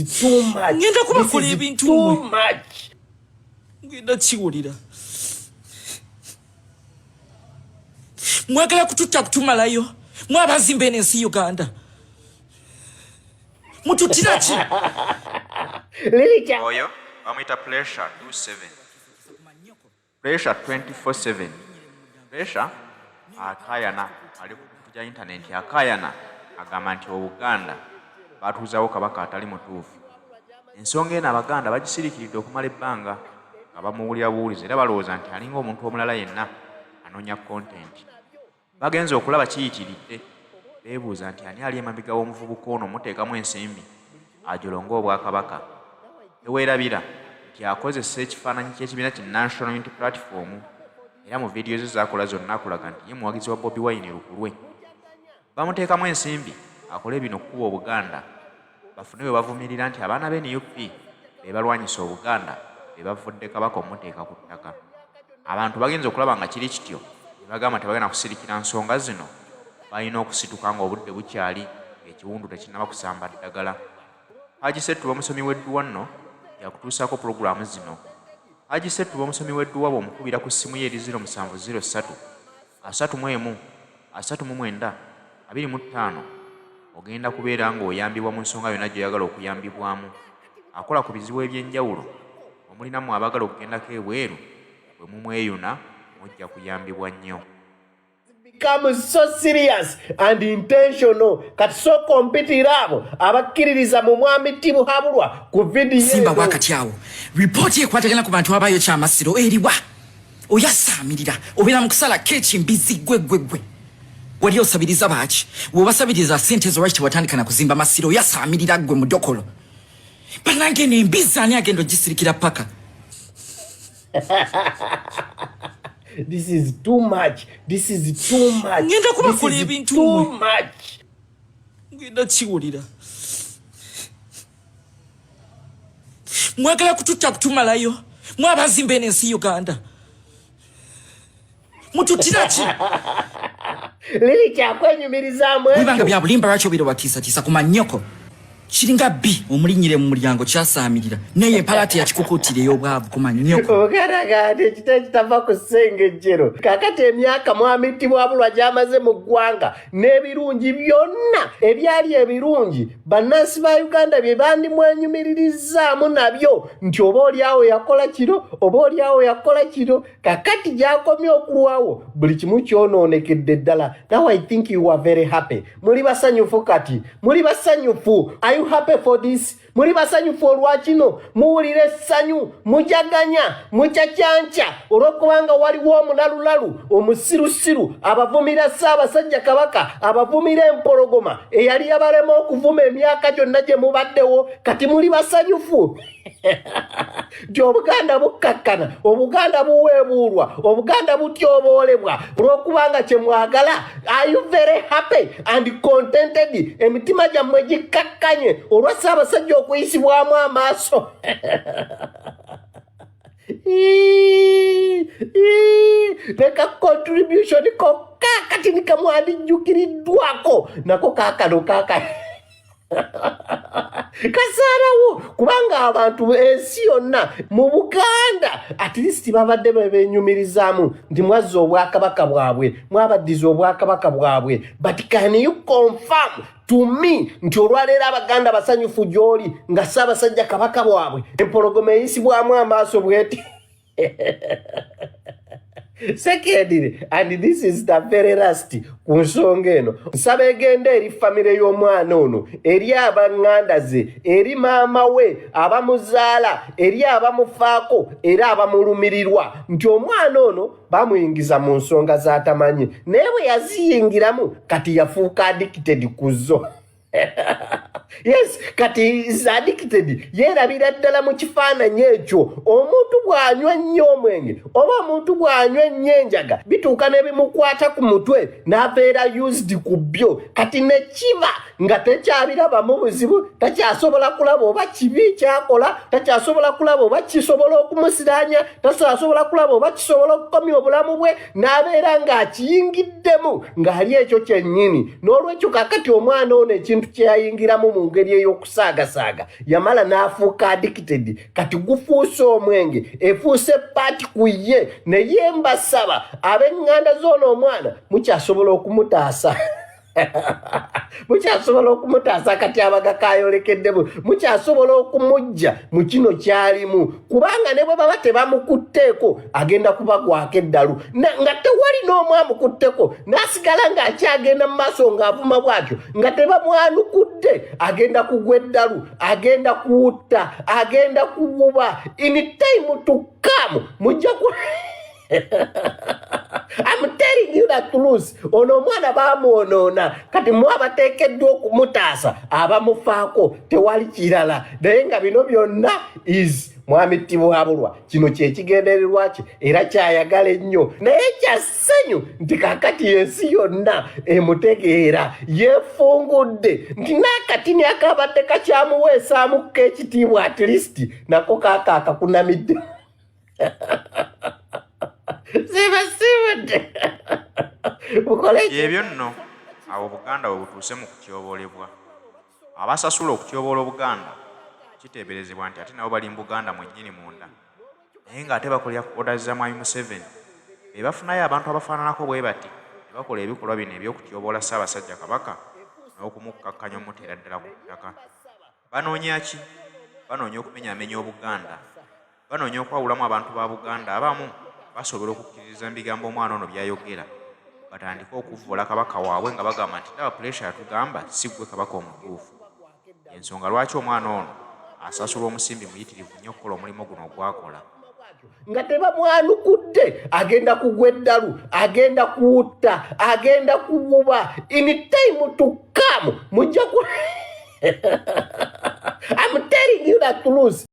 too much. Ngenda kubakola This is ebintu too mmwe. much. Ngenda kiwulira. Mwagala kututta kutumalayo. Mwabazimba eno ensi Uganda. Mututira ki? Lili Oyo bamuyita Pressure 27. Pressure 24/7. Pressure akaayana ali ku mikutu gya yintanenti akaayana agamba nti Obuganda baatuuzaawo Kabaka atali mutuufu. Ensonga eno Abaganda bagisiriikiridde okumala ebbanga nga bamuwulira buwulizi era balowooza nti alinga omuntu omulala yenna anoonya kontenti. Bagenze okulaba kiyitiridde, beebuuza nti ani ali emabega w'omuvubuka ono omuteekamu ensimbi ajolonge Obwakabaka. Teweerabira nti akozesa ekifaananyi ky'ekibiina ki National Unity Platform era mu vidiyo ze z'akola zonna akulaga nti ye muwagizi wa Bobi Wine lukulwe. Bamuteekamu ensimbi akole bino okukuba Obuganda bafune we bavumirira nti abaana ba nup be balwanyisa Obuganda be bavvodde Kabaka omuteeka ku ttaka. Abantu bagenze okulaba nga kiri kityo ne bagamba tebagenda kusirikira nsonga zino balina okusituka ng'obudde bukyali ng'ekiwundu tekinnaba kusamba ddagala. Haji Ssettuba omusomi w'edduwa nno y'akutuusaako pulogulaamu zino. Haji Ssettuba omusomi w'edduwa bw'omukubira ku ssimu ye eri 0703 31 39 25 ogenda kubeera ng'oyambibwa mu nsonga yonna gy'oyagala okuyambibwamu. Akola ku bizibu eby'enjawulo omuli nammwe abaagala okugendako ebweru bwe mumweyuna mujja kuyambibwa nnyo. Become so serious and intentional. Kati sooka ompitira abo abakkiririza mu mwami Tibuhaburwa ku vidiyo Simba eno. Bwakati awo ripooti ekwatagana ku bantu abaayokya amasiro eriwa? Oyasaamirira obeera mu kusala keeki mbizi gwe gwe gwe wali osabiriza baaki? Wobasabiriza sente ezo lwaki tewatandika na kuzimba masiro? Oyasaamirira gwe mudokolo. Banange eno embizi ani agenda ogisirikira paka? This is too much. This is too much. Ngenda kubakola This is ebintu too mmwe. much. Ngenda kiwulira. Mwagala kututta kutumalayo. Mwabazimba eno ensi Uganda. Mututira ki? Lili kyakwenyumirizaamu ekyo. Bibanga bya bulimba lwaki obeera obatiisatiisa ku mannyoko? Kiringa bbi omulinnyire mu mulyango kyasaamirira naye empalaati yakikukuutira ey'obwavu ku mannyoko. Ogalaga nti ekita ekitava ku ssengejjero. Kaakati emyaka Mwami Tibwabulwa gy'amaze mu ggwanga n'ebirungi byonna ebyali ebirungi bannansi ba Uganda bye bandimwenyumiririzzaamu nabyo nti oba olyawo yakola kino oba olyawo yakola kino kakati gyakomye okulwawo buli kimu kyonoonekedde ddala. Now I think you are very happy. Muli basanyufu kati, muli basanyufu. Are you happy for this? Muli basanyufu olwa kino? Muwulira essanyu, mujaganya, mucacyanca olw'okubanga waliwo omulalulalu omusirusiru abavumira Ssaabasajja Kabaka, abavumira empologoma eyali yabalema okuvuma emyaka gyonna gye mubaddewo. Kati muli basanyufu nti Obuganda bukkakkana, Obuganda buweebuulwa, Obuganda butyoboolebwa olw'okubanga kye mwagala. Are you very happy and contented? Emitima gyammwe gikkakkanye olwa Ssaabasajja okuyisibwamu amaaso. Leka contribution kokka kati nikamwandijjukiriddwako nako kaakano kaaka kasaalawo, kubanga abantu ensi yonna mu Buganda at least babadde bebenyumirizaamu nti mwazza obwakabaka bwabwe, mwabaddiza obwakabaka bwabwe. But can you confirm to me nti olwaleero Abaganda basanyufu gy'oli nga Ssaabasajja Kabaka bwabwe empologoma eyisibwamu amaaso bweti? Secondly, and this is the very last ku nsonga eno, nsaba egenda eri famire y'omwana ono, eri abaŋŋanda ze, eri maama we, abamuzaala, eri abamufaako era abamulumirirwa, nti omwana ono bamuyingiza mu nsonga z'atamanyi, naye bwe yaziyingiramu kati yafuuka addicted ku zo. Yes, kati is addicted, yeerabira ddala mu kifaananyi ekyo. Omuntu bw'anywa ennyo omwenge oba omuntu bw'anywa ennyo enjaga, bituuka n'ebimukwata ku mutwe n'abeera used ku byo. Kati ne kiba nga tekyabirabamu buzibu, takyasobola kulaba oba kibi kyakola, takyasobola kulaba oba kisobola okumusiraanya, takyasobola kulaba oba kisobola okukomya obulamu bwe, n'abeera ng'akiyingiddemu ng'ali ekyo kyennyini. N'olwekyo kakati omwana ono ekintu ekintu kye yayingiramu mu ngeri ey'okusaagasaaga, yamala n'afuuka addicted. Kati gufuuse omwenge, efuuse part ku ye. Naye mbasaba, ab'eŋŋanda z'ono omwana, mukyasobola okumutaasa, mukyasobola okumutaasa. Kati abaga kayolekeddemu, mukyasobola okumujja mu kino kyalimu, kubanga ne bwe baba tebamukutteeko, agenda kubagwako eddalu. Nga tewali n'omu amukutteko, n'asigala ng'akyagenda mu maaso ng'avuma bw'atyo nga tebamwanukudde, agenda kugwa eddalu, agenda kuwutta, agenda kuwuba. In time to come mujja ku I'm telling you that truth. Ono omwana bamwonoona. Kati mwe abateekeddwa okumutaasa, abamufaako, tewali kirala. Naye nga bino byonna is Mwami Tibwabulwa, kino kyekigendererwa kye era kyayagala ennyo. Naye kyassanyu nti kakati ensi yonna emutegeera, yeefungudde nti n'akatini akabadde kakyamuweesaamuko ekitiibwa, at least nako kaaka akakunamidde. Sibasiibudde mukole. Ebyo nno awo Obuganda we butuuse mu kutyoboolebwa. Abasasula okutyoboola Obuganda kiteeberezebwa nti ate nabo bali mu Buganda mwennyini munda, naye ng'ate bakolera ku orders za Mwami Museveni. Be bafunayo abantu abafaananako bwe bati ne bakola ebikolwa bino eby'okutyoboola Ssaabasajja Kabaka n'okumukkakkanya omuteera ddala ku ttaka. Banoonya ki? Banoonya okumenyaamenya Obuganda. Banoonya okwawulamu abantu ba Buganda. Abamu basobola okukkiririza mu bigambo omwana ono by'ayogera, batandike okuvvoola Kabaka waabwe nga bagamba nti, "Ndaba Puleesa yatugamba si ggwe Kabaka omutuufu." Ensonga lwaki omwana ono asasulwa omusimbi muyitirivu nnyo okukola omulimu guno ogwakola. Nga tebamwanukudde, agenda kugwa eddalu, agenda kuwutta, agenda kuwuba. In time to come mujja ku I'm telling you that truth.